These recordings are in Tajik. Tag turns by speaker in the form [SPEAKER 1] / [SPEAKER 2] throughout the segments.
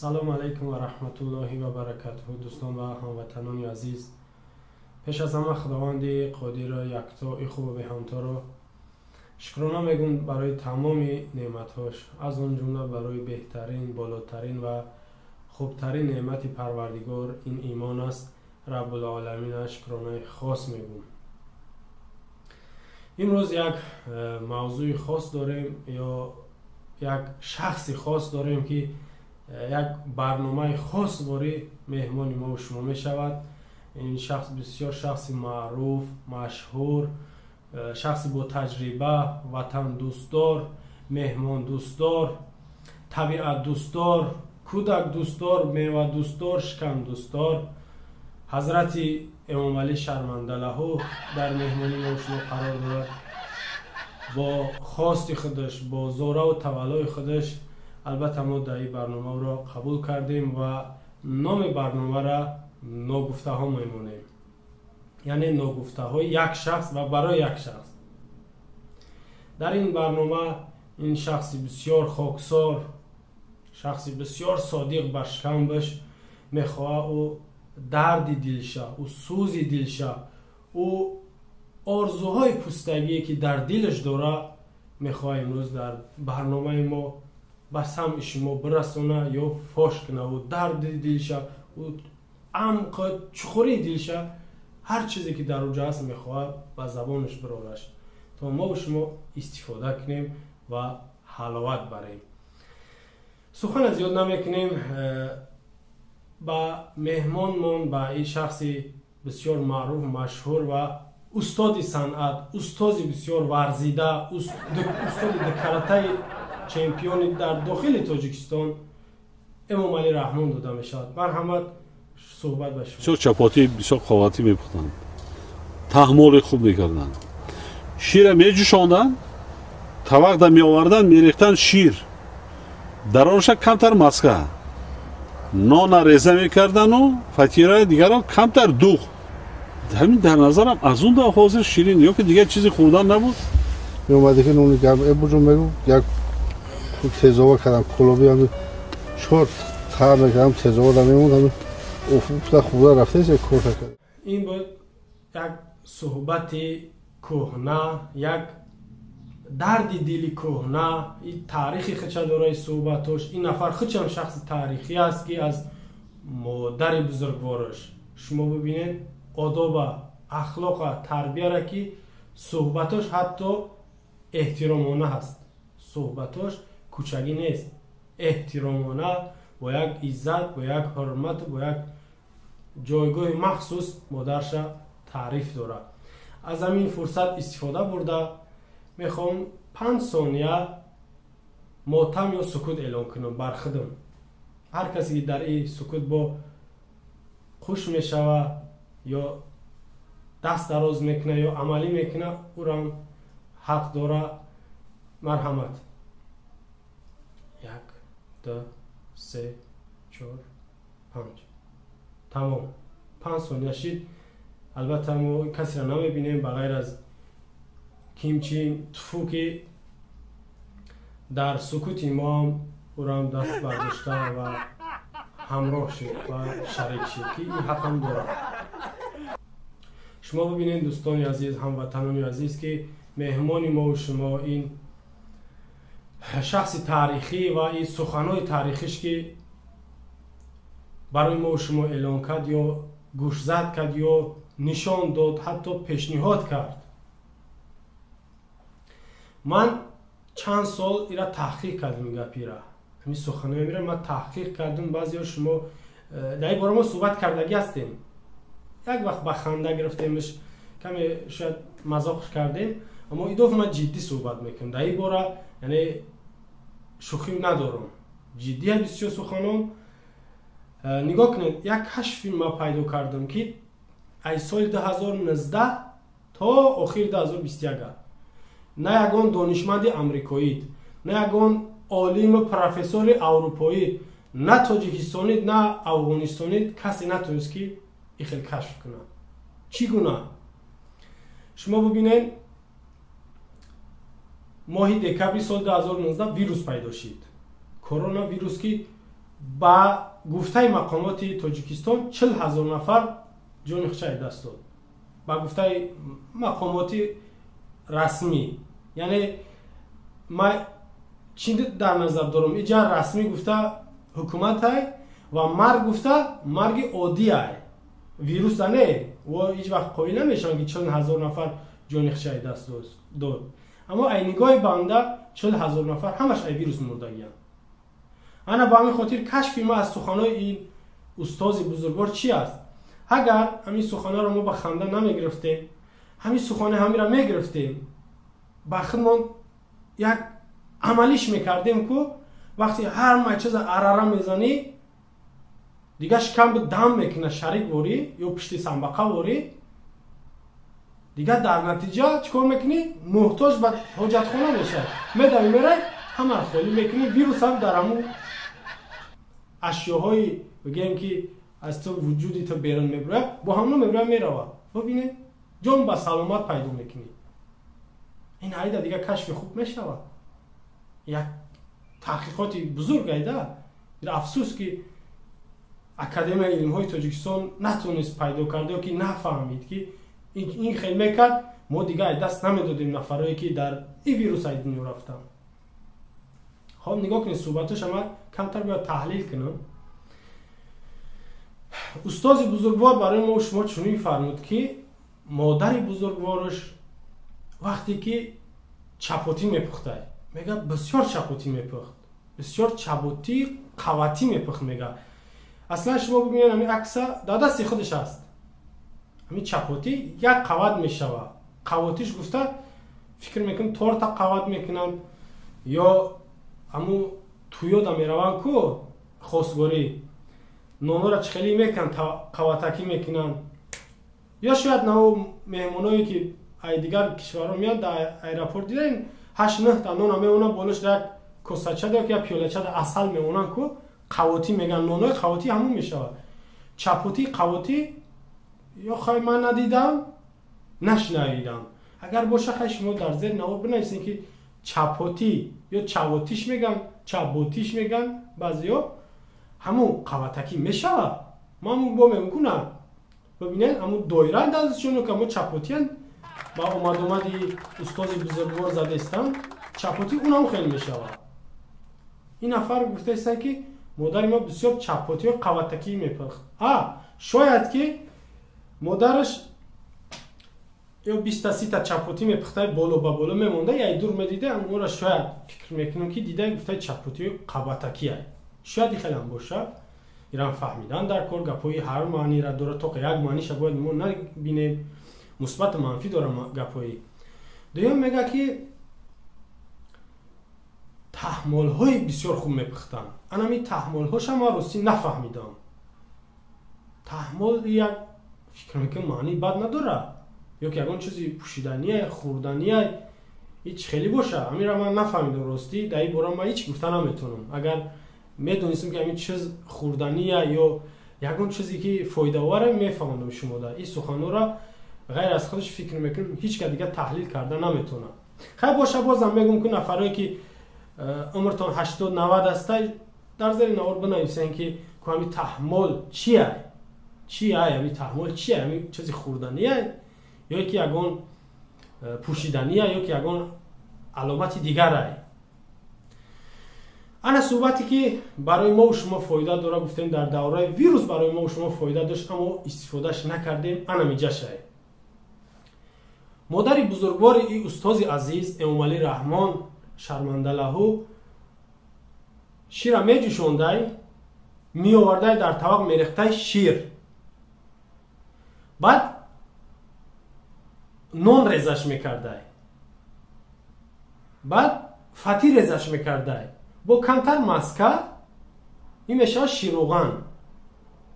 [SPEAKER 1] Салому алайкум ва раҳматуллоҳи ва баракатуҳу, дӯстон ва ҳамватанони азиз. Пеш аз ҳама Худованди Қодирро, яктои хубу беҳамторо шукрона мегӯм барои тамоми неъматҳош, аз он ҷумла барои беҳтарин, болотарин ва хубтарин неъмати Парвардигор, ин имон аст. Раббулоламина шукронаи хос мегӯм. Имрӯз як мавзӯи хос дорем ё як шахси хос дорем, ки як барномаи хос бори меҳмони мо шумо мешавад. Ин шахс бисёр шахси маъруф, машҳур, шахси бо таҷриба, ватандӯстдор, меҳмондӯстдор, табиатдӯстдор, кӯдакдӯстдор, мевадӯстдор, шикамдӯстдор, ҳазрати Эмомалӣ Шармандалаҳу дар меҳмонии мо шумо қарор дорад. Бо хости худаш, бо зораву таваллои худаш, албатта, мо дар ин барномаро қабул кардем ва номи барномаро «Ногуфтаҳо» мемонем, яъне ногуфтаҳои як шахс ва барои як шахс. Дар ин барнома ин шахси бисёр хоксор, шахси бисёр содиқ ба шикамбаш мехоҳад ӯ дарди дилша, ӯ сӯзи дилша, ӯ орзуҳои пустагие, ки дар дилаш дора, мехоҳад имрӯз дар барномаи мо ба самъи шумо бирасона ё фош куна. Ӯ дарди дилша, ӯ амқи чуқурии дилша, ҳар чизе ки дар уҷа аст, мехоҳад ба забонаш бирораш, то мо шумо истифода кунем ва ҳаловат барем. Сухана зиёд намекунем. Ба меҳмонмон, ба ин шахси бисёр маъруф, машҳур ва устоди санъат, устози бисёр варзида, устоди дукаратаи чемпиони дар дохили Тоҷикистон, Эмомалӣ Раҳмон дода мешавад. Марҳамат, суҳбат ба шумо.
[SPEAKER 2] Бисёр чапотӣ, бисёр қоватӣ мепухтанд, таҳмоли хуб мекарданд. Шира меҷӯшонданд, тавақда меоварданд, мерехтанд шир, дар онша камтар маска, нона реза мекардану фатираи дигаро, камтар дуғ. Ҳамин дар назарам аз он да ҳозир ширин ё ки дигар чизи хӯрдан набуд.
[SPEAKER 3] Меомаде ки нони гарм эбуҷо мегу, як тезова кардам, кулоби ҳами чор тар мекардам, тезова да мемонд, ҳами уфта хӯрда рафтест, як кор кард.
[SPEAKER 1] Ин буд як суҳбати кӯҳна, як дарди дили кӯҳна. Ин таърихи хича дораи суҳбатош. Ин нафар хичам шахси таърихӣ аст, ки аз модари бузургвораш шумо бибинед одоба, ахлоқа, тарбияра, ки суҳбатош ҳатто эҳтиромона ҳаст, суҳбатош кӯчагӣ нест, эҳтиромона, бо як иззат, бо як ҳурмату бо як ҷойгоҳи махсус модарша таъриф дорад. Аз ҳамин фурсат истифода бурда мехоҳам 5 сония мотам ё сукут эълон кунам бар худам. Ҳар касе ки дар ин сукут бо хуш мешава ё даст дароз мекуна ё амалӣ мекуна, ӯрам ҳақ дора. Марҳамат, як, ду, се, чор, панҷ. Тамом, 5 сония шид. Албатта, мо касеро намебинем ба ғайр аз Кимчин Туфу, ки дар сукути моам ӯрам даст бардошта ва ҳамроҳ шуд ва шарик шуд, ки ин ҳақам дорад. Шумо бибинед, дӯстони азиз, ҳамватанони азиз, ки меҳмони мову шумо ин шахси таърихӣ ва ин суханҳои таърихиш, ки барои мову шумо эълон кард ё гӯшзад кард ё нишон дод, ҳатто пешниҳод кард. Ман чанд сол ира таҳқиқ кардам, ин гапира, ҳамин суханои мира ман таҳқиқ кардам. Баъзеҳо шумо дар ин бора мо суҳбат кардагӣ ҳастем, як вақт ба ханда гирифтемш, каме шояд мазоқш кардем, аммо ин дафъа ман ҷиддӣ суҳбат мекунам дар ин бора, яъне шӯхӣ надорам, ҷиддия бисёр суханон. Нигоҳ кунед, як кашфи ман пайдо кардам, ки аз соли 2019 то охири 2021 на ягон донишманди амрикоид, на ягон олиму профессори аврупоӣ, на тоҷикистонид, на афғонистонид, касе натавонист, ки ин хел кашф кунад. Чӣ гуна? Шумо бибинед, моҳи декабри соли 2019 вирус пайдо шид, коронавирус, ки Ба гуфтаи мақомоти Тоҷикистон 40 000 нафар ҷони худша даст дод, ба гуфтаи мақомоти расмӣ. Яъне ма чӣ дар назар дорам? Иҷа расмӣ гуфта ҳукуматай ва марг гуфта марги оддиай, вируса не. Во ҳеҷ вақт қоил намешаванд, ки 40 000 нафар ҷони худша даст дод. Аммо ай нигоҳи банда 40 000 нафар ҳамаш ай вирус мурдагиянд. Ана ба ҳамин хотир кашфи ма аз суханои ин устози бузургвор чи аст? Агар ҳамин суханоро мо ба ханда намегирифтем, ҳамин сухани ҳамира мегирифтем, ба худмон як амалиш мекардем ку, вақте ҳар май чиза арара мезанӣ, дигар шикам дам мекуна, шарик ворӣ ё пишти самбақа ворӣ, дигар дар натиҷа чӣ кор мекунӣ? Муҳтоҷ ба ҳоҷатхона мешавад. Медавӣ, мерай, ҳамаро холӣ мекунӣ. Вирусам дар ҳамун ашёҳои, бигӯем, ки аз ту вуҷуди ту берун мебирояд, бо ҳамно мебирояд, меравад. Бибинед, ҷон ба саломат пайдо мекунӣ. Ин айда дигар кашфи хуб мешавад, як таҳқиқоти бузург айда. Афсӯс, ки Академияи илмҳои Тоҷикистон натонист пайдо карда ё ки нафаҳмид, ки ин хел мекард, мо дигар ай даст намедодем нафарое, ки дар ин вирус ай дунё рафтанд. Хоб, нигоҳ кунед, суҳбатоша ман камтар бояд таҳлил кунам. Устози бузургвор барои мо шумо чунин фармуд, ки модари бузургвораш вақте ки чапотӣ мепухтай, мега, бисёр чапотӣ мепухт, бисёр чаботӣ қаватӣ мепухт. Мега, аслан шумо бибинед, ҳамин акса дар дасти худаш аст. Ҳамин чапотӣ як қават мешавад. Қаватиш гуфта фикр мекунам, торта қават мекунанд ё ҳамун туёда мераванд ку хосгорӣ, нонора чӣ хеле мекунанд, қаватакӣ мекунанд. Ё шояд нао меҳмоное, ки ай дигар кишварҳо меяд, дар аэропорт дидаем, ҳашт нӯҳта нона мемонанд, болош як косачада ё як пиёлачада асал мемонанд ку, қавотӣ мегӯянд. Нонои қавотӣ ҳамун мешавад. Чапотӣ қавотӣ ё хай ман надидам, нашнавидам. Агар боша, хай, шумо дар зер навор бинависед, ки чапотӣ ё чавотиш мегӯянд, чаботиш мегӯянд баъзеҳо, ҳамун қаватакӣ мешавад. Ман бо мегӯм куна, бибинед, ҳамун доира дастшоно ки мо чапотиян ба омадомади устози бузургвор задаистам, чапотӣ унам хел мешавад. Ин нафар гуфтаиста, ки модари мо бисёр чапотиё қаватакӣ мепухт. А шояд ки модараш ё биста сита чапотӣ мепухтай, боло ба боло мемонда, яй дур медида, амора шояд фикр мекунам, ки дида, гуфтай чапотиё қаватакия. Шояд и хелам бошад. Ирам фаҳмидан дар кор, гапҳои ҳар маънира дора, тоқа як маъниша бояд мо набинем, мусбату манфӣ дора гапҳои. Дуюм, мега, ки таҳмолҳои бисёр хуб мепухтанд. Анами таҳмолҳоша ман ростӣ нафаҳмидам. Таҳмол як фикр мекунам, маънии бад надорад ё ки ягон чизи пӯшидание, хӯрдание, ҳеҷ хеле боша. Ҳаминро ман нафаҳмидам ростӣ. Дар ин бора ман ҳеҷ гуфта наметавонам. Агар медонистам, ки ҳамин чиз хӯрдания ё ягон чизе, ки фоидаоваре, мефаҳмондам шумода. Ин суханҳоро ғайр аз худаш, фикр мекунам, ҳеҷ ка дигар таҳлил карда наметавонад. Хай, боша, бозам мегӯм, ки нафарое, ки умртон 80-90 аста, дар зери навор бинависен, ки ку ҳамин таҳмол чия, чия ҳамин таҳмол, чия ҳамин чизи хӯрдания ё ки ягон пӯшидания ё ки ягон аломати дигарай. Ана суҳбате, ки барои мо шумо фоида дора, гуфтем, дар давраи вирус барои мо шумо фоида дошт, аммо истифодаш накардем. Ана миҷашай. Модари бузургвори и устози азиз Эмомалӣ Раҳмон шармандалаҳу шира меҷӯшондай, меовардай, дар тавақ мерехтай шир, баъд нон резаш мекардай, баъд фатир резаш мекардай бо камтар маска, ин мешавад ширӯған.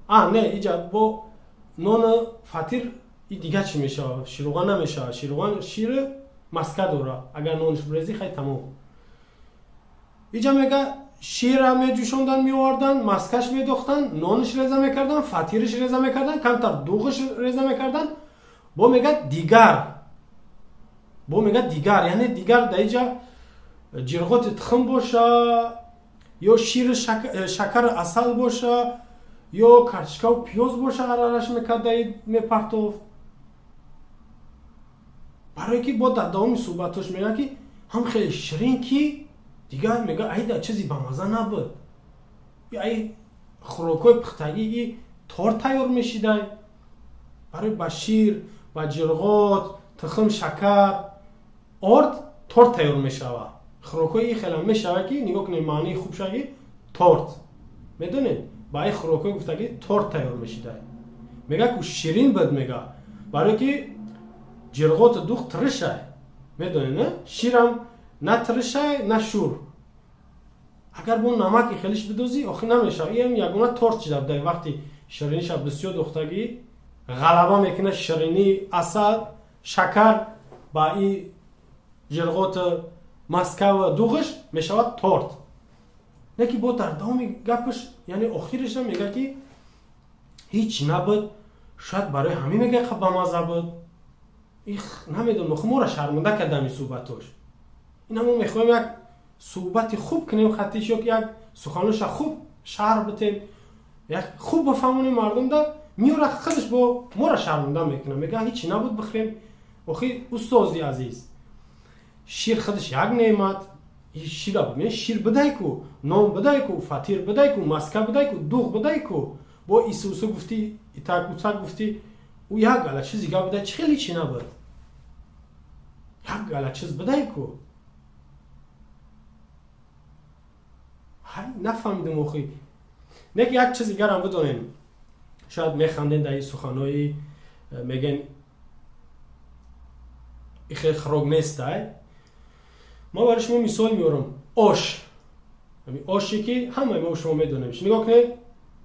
[SPEAKER 1] А не, иҷа бо нону фатир и дигар чӣ мешавад? Ширӯған намешавад. Ширӯған шири маска дора, агар нонш бирезӣ, хай, тамом. Иҷа мега, шира меҷӯшондан, меовардан, маскаш медохтан, нонш реза мекардан, фатириш реза мекардан, камтар дуғиш реза мекардан. Бо мега дигар, бо мега дигар, яъне дигар дар иҷа ҷирғоти тухм боша. Ё шири шакар асал боша, ё картошкаву пиёз боша, аралаш мекарда мепартофт. Барое ки бо дар давоми суҳбатош мегӯяд, ки ҳам хеле ширин, ки дигар мега айда чизи бамаза набуд. Ай хӯрокҳои пухтагӣ и торт тайёр мешидай. Барои ба шир, ба ҷирғот, тухм, шакар, орд торт тайёр мешавад. Хӯрокҳои ин хелам мешавад, ки нигоҳ кунед, маънии хуб шаги торт. Медонед, ба ин хӯрокҳои гуфтагӣ торт тайёр мешидай. Мега ку ширин буд, мега. Барое ки ҷирғоту дуғ тиришай. Медонед, на? Ширам на тиришай, на шур. Агар бо намаки хелиш бидозӣ, охи намешавад. Ин ягона торт шида будай. Вақти шириниша бисёр духтагӣ ғалаба мекунад ширинии асал, шакар ба ин ҷирғоту маскаву дуғш мешавад торт. Не ки бо дар давоми гапаш, яъне охириша мега, ки ҳеҷ набуд, шояд барои ҳамин мега бамаза буд. Их намедонам, охи моро шарманда кардам ин суҳбатош. Ина мо мехоҳем як суҳбати хуб кунем хатиш, ё ки як суханоша хуб шарҳ битем, як хуб бафаҳмонем мардумда, меёра худаш бо моро шарманда мекунад. Мега ҳеҷ набуд бихӯрем. Охи устози азиз, шир худаш як неъмат. Шира бибин, шир бидай ку, нон бидай ку, фатир бидай ку, маска бидай ку, дуғ бидай ку. Бо исусу гуфтӣ, итак утак гуфтӣ, ӯ як гала чизи гап бидай, чӣ хеле чӣ набуд. Як гала чиз бидай ку. Ҳай нафаҳмидам охи. Не ки як чиз дигарам бидонем. Шояд механдем дар ин суханои, мегӯен ихел хӯрок нестай. Ма барои шумо мисол меорам. Ош. Ҳамин оше ки ҳамаи мо шумо медонем. Нигоҳ кунед,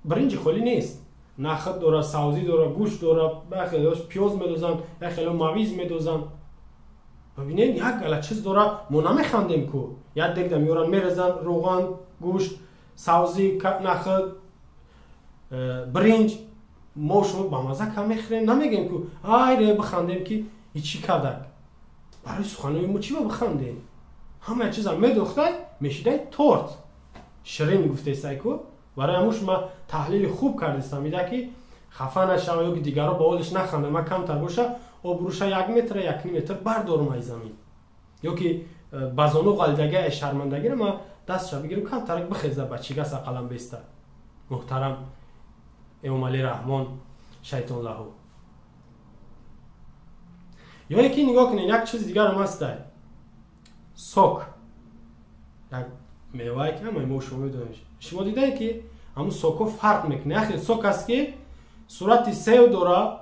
[SPEAKER 1] биринҷи холӣ нест. Нахд дора, савзӣ дора, гӯшт дора, як пиёз медозанд, як хело мавиз медозанд. Бибинед, як гала чиз дора, мо намехандем ку. Як дегда меоранд, мерезанд роған, гӯшт, савзӣ, нахд, биринҷ. Мо шумо ба маза кам мехӯрем, намегӯем ку ай ре бихандем ки и чӣ кардак. Барои суханои мо чӣ ба бихандем? Ҳамаи чизам медохтай, мешидай торт. Ширин гуфтестай ку. Барои ҳамуш ма таҳлили хуб кардистам, ида ки хафа нашава ё ки дигарро ба ҳолиш наханда. Ма камтар боша, обрӯша 1 метр, 1,5 метр бардорам аз замин. Ё ки ба зону ғалидагӣ, шармандагиро ма дастша бигирам, камтарак бихеза, ба чигас ақаллан беста. Муҳтарам Эмомалӣ Раҳмон шайтонлаҳу. Ё ки нигоҳ кунед, як чизи дигарам ҳастай. Сок. Як мевае ки ҳамаи мо шумо медонем. Шумо дидаед ки ҳамун сокҳо фарқ мекунад. Як хел сок аст ки сурати сев дора,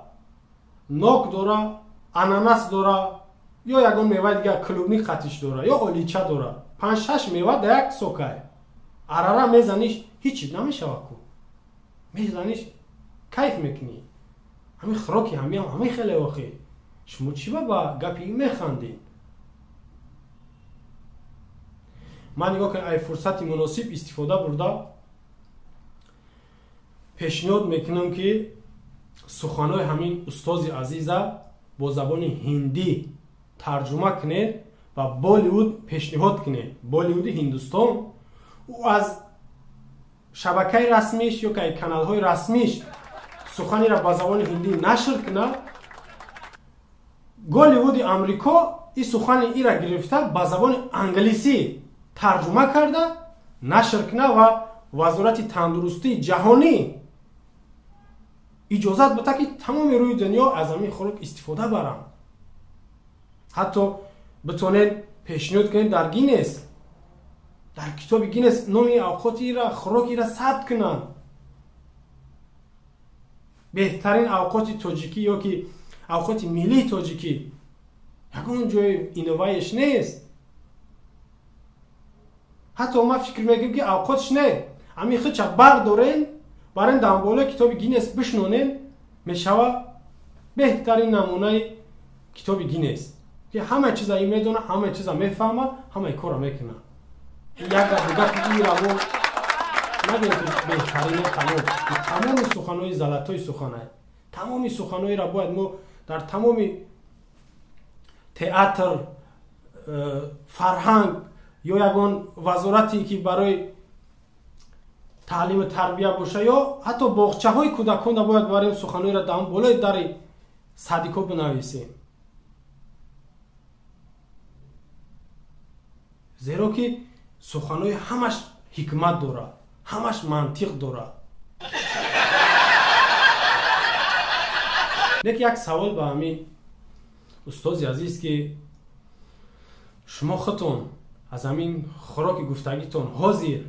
[SPEAKER 1] нок дора, ананас дора, ё ягон меваи дигар клубник қатиш дора, ё олича дора. 5-6 мева дар як сокае. Арара мезаниш, ҳеҷ намешавад ку. Мезаниш, кайф мекунӣ. Ҳамин хӯроки ҳамиам ҳамин хеле охи. Шумо чӣ ба гапи ин механдед? Ман нигоҳ кунед, ай фурсати муносиб истифода бурда пешниҳод мекунам, ки суханои ҳамин устози азиза бо забони ҳиндӣ тарҷума кунед ва Болливуд пешниҳод кунед. Болливуди Ҳиндустон ӯ аз шабакаи расмиш ё ки каналҳои расмиш суханеро ба забони ҳиндӣ нашр кунад. Голливуди Амрико ин сухани ира гирифта ба забони англисӣ тарҷума карда нашр кунад ва вазорати тандурустии ҷаҳонӣ иҷозат бита, ки тамоми рӯи дунё аз ҳамин хӯрок истифода баранд. Ҳатто битонед пешниҳод кунед дар Гиннес, дар китоби Гиннес номи авқоти ира, хӯроки ира сабт кунанд. Беҳтарин авқоти тоҷикӣ ё ки авқоти миллии тоҷикӣ ягон ҷои иноваеш нест. Ҳатто ман фикр мекунам, ки авқотш не, ҳамин худша бардорен, барен дар болои китоби Гиннес бишнонен, мешава беҳтарин намунаи китоби Гиннес, ки ҳамаи чиза ин медона, ҳамаи чиза мефаҳма, ҳамаи корро мекунад. Як гапи ираво нагӯем, ки беҳтарине, тамом. Тамоми суханои залатои суханай. Тамоми суханоиро бояд мо дар тамоми театр, фарҳанг ё ягон вазорате ки барои таълиму тарбия боша ё ҳатто боғчаҳои кӯдаконда бояд барем суханҳоеро дар болои дари садико бинависем. Зеро ки суханҳои ҳамаш ҳикмат дорад, ҳамаш мантиқ дорад. Лек як савол ба ҳамин устози азиз, ки шумо худтон аз ҳамин хӯроки гуфтагитон ҳозир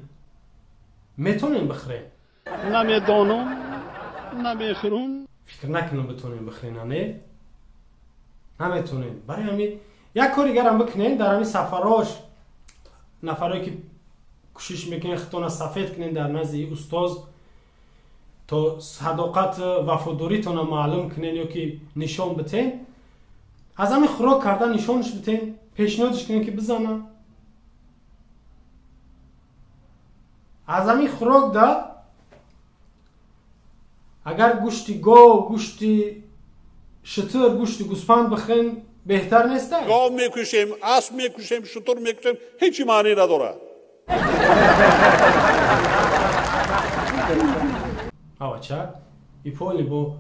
[SPEAKER 1] метонем бихӯрем?
[SPEAKER 2] Намедонам, намехӯрам.
[SPEAKER 1] Фикр накунам битонем бихӯрем, не? Наметонем. Барои ҳамин як кори дигарам бикунем, дар ҳамин сафарош нафарое ки кӯшиш мекунем худтонро сафед кунем дар назди устоз, то садоқат вафодоритонро маълум кунем ё ки нишон битем, аз ҳамин хӯрок кардан нишонаш битем, пешниҳодаш кунем ки бизана. Аз ҳамин хӯрок да агар гӯшти гов, гӯшти шутур, гӯшти гӯспанд бихӯрем беҳтар неста?
[SPEAKER 2] Гов мекушем, асп мекушем, шутур мекушем, ҳеҷ маъне надорад.
[SPEAKER 1] Авача и пони бо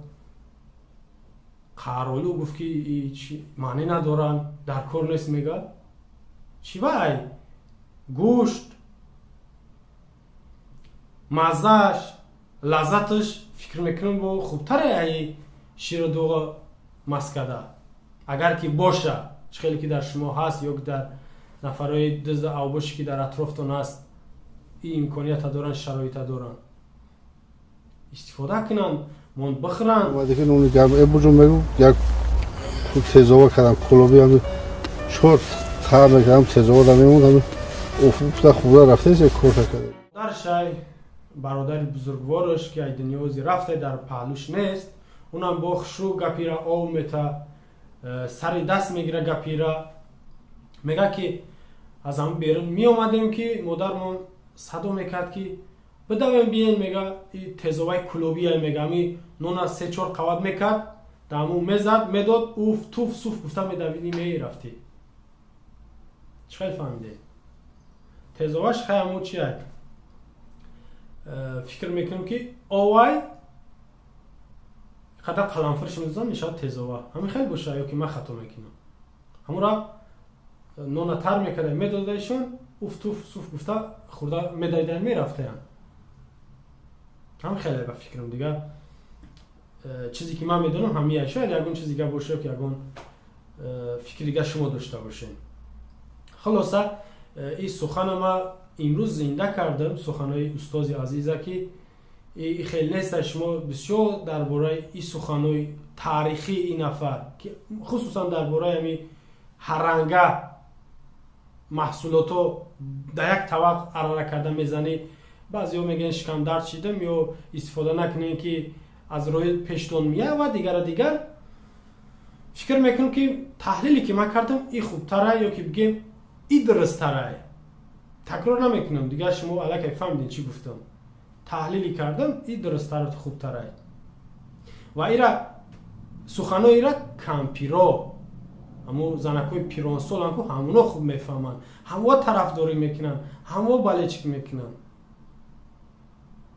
[SPEAKER 1] қаролу гуфт ки маъне надоранд, дар кор нест мега. Чӣ вай? Гӯшт маззааш, лаззаташ фикр мекунам бо хубтаре ай ширу дуға маскада. Агар ки боша, чӣ хеле ки дар шумо ҳаст ё ки дар нафарҳои дузда авбоши ки дар атрофтон ҳаст, ин имконията доранд, шароита доранд, истифода кунанд, мон бихӯранд.
[SPEAKER 3] Як тезова кардам, кулоби ҳами чор та мекардам, тезова да мемонд, ҳами уфта хӯрда рафтест, корта кардем.
[SPEAKER 1] Даршай бародари бузургвораш ки ай дунёзи рафта дар паҳлӯш нест, унам бо хушрӯ гапира ов мета, сари даст мегира гапира, мега ки аз ҳам берун меомадем ки модармон садо мекард ки бидавем биен, мега и тезоваи кулобия, мега ами нона 3-4 қават мекард, даму мезад, медод, уф туф суф гуфта медавиди мерафтӣ. Чӣ хел фаҳмидед? Тезоваш хай ҳамун чи ай? Фикр мекунам ки овай қадар қаламфурш мезанам, мешавад тезова. Ҳамин хел боша ё ки ман хато мекунам? Ҳамура нона тар мекарда, медодаишон, уф туф суф гуфта хӯрда медаидан мерафтаянд. Ҳам хеле ба фикрам дигар чизе ки ман медонам ҳамия. Шояд ягон чиз дигар боша ки ягон фикри дигар шумо дошта бошед. Хулоса ин сухана ма имрӯз зинда кардам, суханои устози азиза ки и хеле нест, шумо бисёр дар бораи ин суханои таърихии ин нафар, ки хусусан дар бораи ҳами ҳаранга маҳсулото дар як тавақ арара карда мезанӣ, баъзеҳо мегӯянд шикамдард шидам ё истифода накунем ки аз роҳи пештон меяд ва дигара дигар. Фикр мекунам ки таҳлиле ки ман кардам и хубтара ё ки бигем и дурусттара. Такрор намекунам, дигар шумо аллакай фаҳмидем чӣ гуфтам. Таҳлили кардам и дурусттара, хубтара. Ва ира суханои ира кампиро, ҳамо занакҳои пиронсоланд ку ҳамоно хуб мефаҳманд, ҳамо тарафдорӣ мекунанд, ҳамо балечик мекунанд.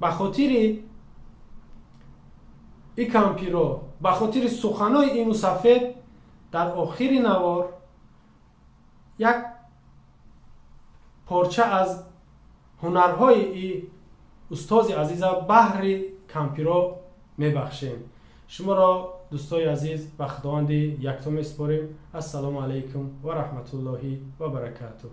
[SPEAKER 1] Ба хотири и кампиро, ба хотири суханои ин мусафед дар охири навор як порча аз ҳунарҳои и устози азиза баҳри кампиро мебахшем. Шуморо дӯстои азиз ба Худованди якто месупорем. Ассалому алайкум ва раҳматуллоҳи ва баракатуҳ.